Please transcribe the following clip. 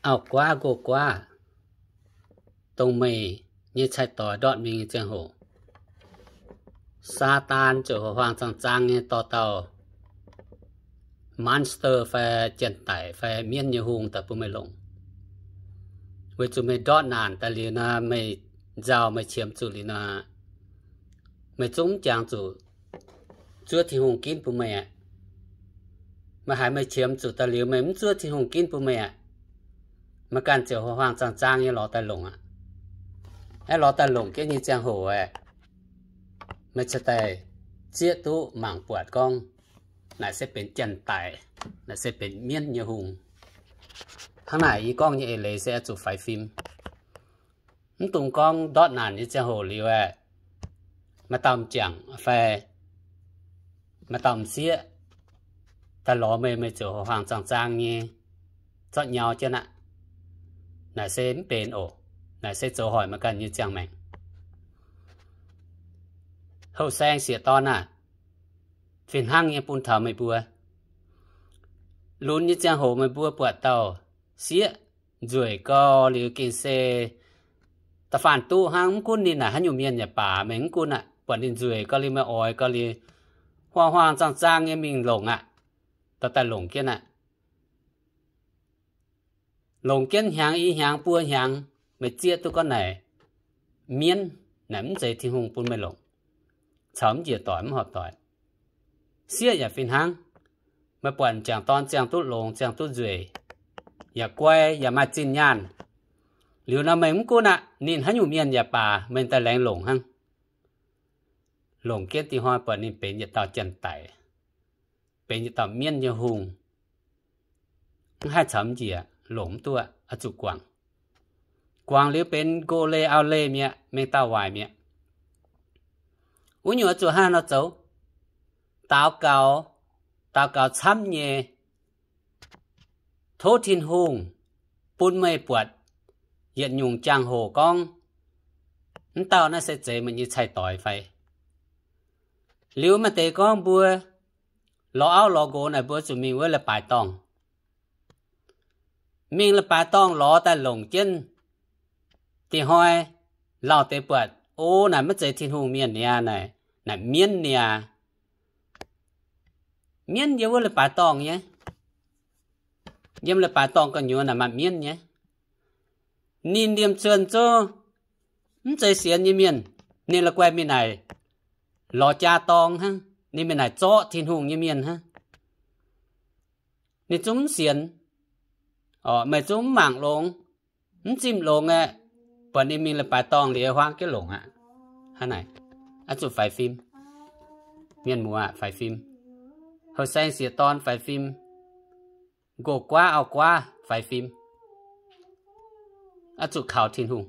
Auv-guaav nqox-guaav, dongh meih nyei cai-doix ndortv mingh nyei ziangh hoc, Saadaan ziouc huaang-huaang zaang-zaang nyei dorh dauh monster fai janx-daic fai mienv nyei hungh daaih bun meih longc. Weic zuqc meih ndortv naanc daaih liuz nor, meih nzauh meih qiemx zuqc liuz nor, meih zungv mv jangx zuqc zuov Tin-Hungh ginv bun meih aqv. Meih haiz meih qiemx zuqc daaih liuz meih mv zuov Tin-Hungh ginv bun meih aqv, meih ganh ziouc huaang-huaang zaang-zaang nyei lorz daaih longc aqv. Aeqv, lorz daaih longc jienv nyei ziangh hoc aeqv, meih cingx daaih zieqv duqv mangc buatc gorngv naaic se benx janx-daic, naaic se benx mienv nyei hungh. Hnangv naaic yie gorngv nyei eix leiz se oix zuqc faix fim. Mv dungx gorngv ndortv naanc nyei ziangh hoc liuz aeqv, maaih dauh m'jangc fai maaih dauh m'sieqv daaih lorz meih, meih ziouc huaang-huaang zaang-zaang nyei zorqv nyau jienv aqv. Naaic se mv benx oc. Naaic se zoux hoic meih ganh nyei ziangh maengc. Houh saeng sieqv dorn aah, fih hnangv nyei bun taux meih mbuo. Lunx nyei ziangh hoc meih mbuo buatc dauh sieqv nzueic gau liuz gengh se da'faanh duqv hnangv, mv gunv ninh naaic haaix nyungc mienh yaac baac, meih mv gunv aqv, buatc ninh nzueic gau liuz, meih oix gau liuz, huaang-huaang zaang-zaang nyei mingh longc aqv. Dorh daaih longc jienv aqv. Longc jienv hnyangx i hnyangx buo hnyangx, meih zieqv duqv gorngv naaic mienv, naaic mv zeiz Tin-Hungh bun meih longc, caux mv njiec doic mv horpc doic. Sieqv yaac fih hnangv. Meih buatc m'jangc dorn ziangh duqv longx, ziangh duqv nzueic, yaac guai, yaac maaih zinh nyaanh, liuz nor meih mv gunv aqv, ninh haaix nyungc mienh yaac baac, meih daaih laengz longc hnangv. Longc jienv dih hnoi buatc ninh benx yietc dauh janx-daic, benx yietc dauh mienv nyei hungh, mv haih caux mv njiec, longc mv duqv, oix zuqc guangc. Guangc liuz benx nqox leih auv-leih mi'aqv, mengh dauh waaic mi'aqv. Wuov nyungc oix zuqc hnangv haaix nor zoux? Daux gaux, daux gaux camv nyei, tov Tin-Hungh bun meih buatc yietc nyungc jangx-hoc gorngv, mv dauh naaiv se zeiz meih nyei cai-doix fai. Liuz maaih deix gorngv mbuo lorz auv lorz nqox naaic mbuo zuqc mingh wuov leiz-baaix dorngh. Mingh leiz-baaix dorngh lorz daaih longc jienv, dih hnoi lauh deix buatc, o, naaic maiv zeiz Tin-Hungh mienh niaa, naaic, naaic mienv niaa. Mienv yiem wuov leiz-baaix dorngh nyei. Yiem leiz-baaix dorngh gu'nyuoz naaic maaih mienv nyei. Ninh liemh zuonx zungv mv zeiz sienx nyei mienh. Ninh la'guaih mingh naaic lorz jaa dorng hnangv. Ninh mingh naaic zorqv Tin-Hungh nyei mienh hnangv. Ninh zungv mv sienx. Meih zungv mv mangc longx, mv zimh longx aeqv, buatc ninh mingh leiz-baaix dorngh liuz huaang jienv longc aqv. Hnangv naaic, oix zuqc faix fim. Mienh muoz aac, faix fim. Houh saeng sieqv dorn faix fim. Nqox guaav auv guaav faix fim. Oix zuqc kaux Tin-Hungh.